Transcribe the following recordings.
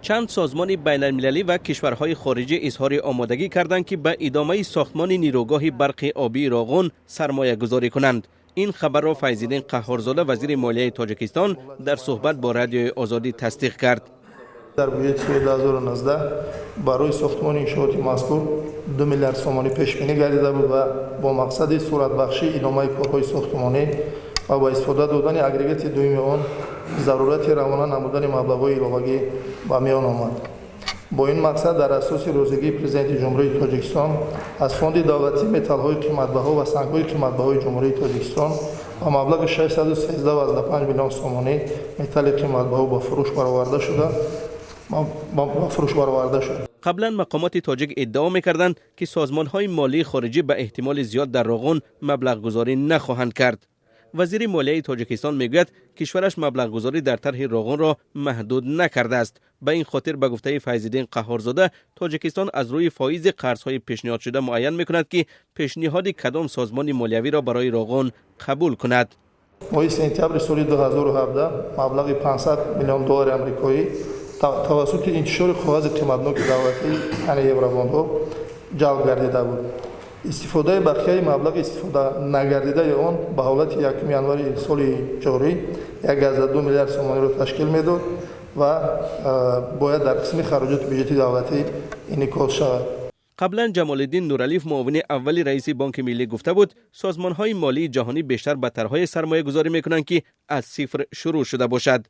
Чанд созмони байналмилалӣ ва кишварҳои хориҷӣ изҳори омодагӣ карданд, ки ба идомаи сохтмони нерӯгоҳи барқи обии Роғун сармоягузорӣ кунанд. Ин хабарро Файзиддин Қаҳҳорзода, вазири молияи Тоҷикистон, дар суҳбат бо Радиои Озодӣ тасдиқ кард. Дар буҷети соли 2019 барои сохтмони иншооти мазкур 2 миллиард сомонӣ пешбинӣ гардида буд ва бо мақсади суратбахшии идомаи корҳои сохтмонӣ ва ба истифода додани агрегати дуюми он зарурати равона намудани маблағҳои иловагӣ ба миён омад. Бо ин мақсад, дар асоси розигии Президенти Ҷумҳурии Тоҷикистон, аз Фонди давлатии металлҳои қиматбаҳо ва сангҳои қиматбаҳои Ҷумҳурии Тоҷикистон ба маблағи 613,5 миллион сомонӣ металли қиматбаҳо ба фурӯш бароварда шуд. Қаблан мақомоти тоҷик иддао мекарданд, ки созмонҳои молии хориҷӣ ба эҳтимоли зиёд дар Роғун маблағгузорӣ нахоҳанд кард. Вазири молияи Тоҷикистон мегӯяд, кишвараш маблағгузорӣ дар тарҳи Роғунро маҳдуд накардааст. Ба ин хотир, ба гуфтаи Файзиддин Қаҳҳорзода, Тоҷикистон аз рӯи фоизи қарзҳои пешниҳодшуда муайян мекунад, ки пешниҳоди кадом созмони молиявиро барои Роғун қабул кунад. Моҳи сентябри соли 2017 маблағи 500 миллион доллари амрикоӣ тавассути интишори коғази қиматноки давлатӣ, яъне евробондҳо, ҷалб гардида буд. Истифодаи бақияи маблағи истифода нагардидаи он ба ҳолати 1 январи соли ҷорӣ 1,2 миллиард сомониро ташкил медод ва бояд дар қисми хароҷоти бюҷети давлатӣ инъикос шавад. Қаблан Ҷамолиддин Нуралиев, муовини аввали раиси Бонки Миллӣ, гуфта буд, созмонҳои молии ҷаҳонӣ бештар ба тарҳҳое сармоягузорӣ мекунанд, ки аз сифр шурӯъ шуда бошад.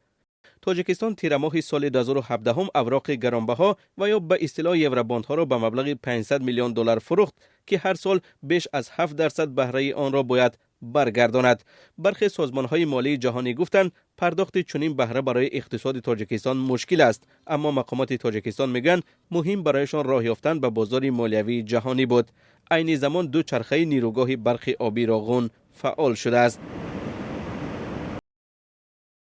Тоҷикистон тирамоҳи соли 2017 авроқи гаронбаҳо ва ё ба истилоҳ евробондҳоро ба маблағи 500 миллион доллар фурӯхт, ки ҳар сол беш аз 7% баҳраи онро бояд баргардонад. Бархе созмонҳои молии ҷаҳонӣ гуфтанд, пардохти чунин баҳра барои иқтисоди Тоҷикистон мушкил аст, аммо мақомоти Тоҷикистон мегӯянд, муҳим барояшон роҳ ёфтан ба бозори молиявии ҷаҳонӣ буд. Айни замон ду чархаи нерӯгоҳи барқи обии Роғун фаъол шудааст.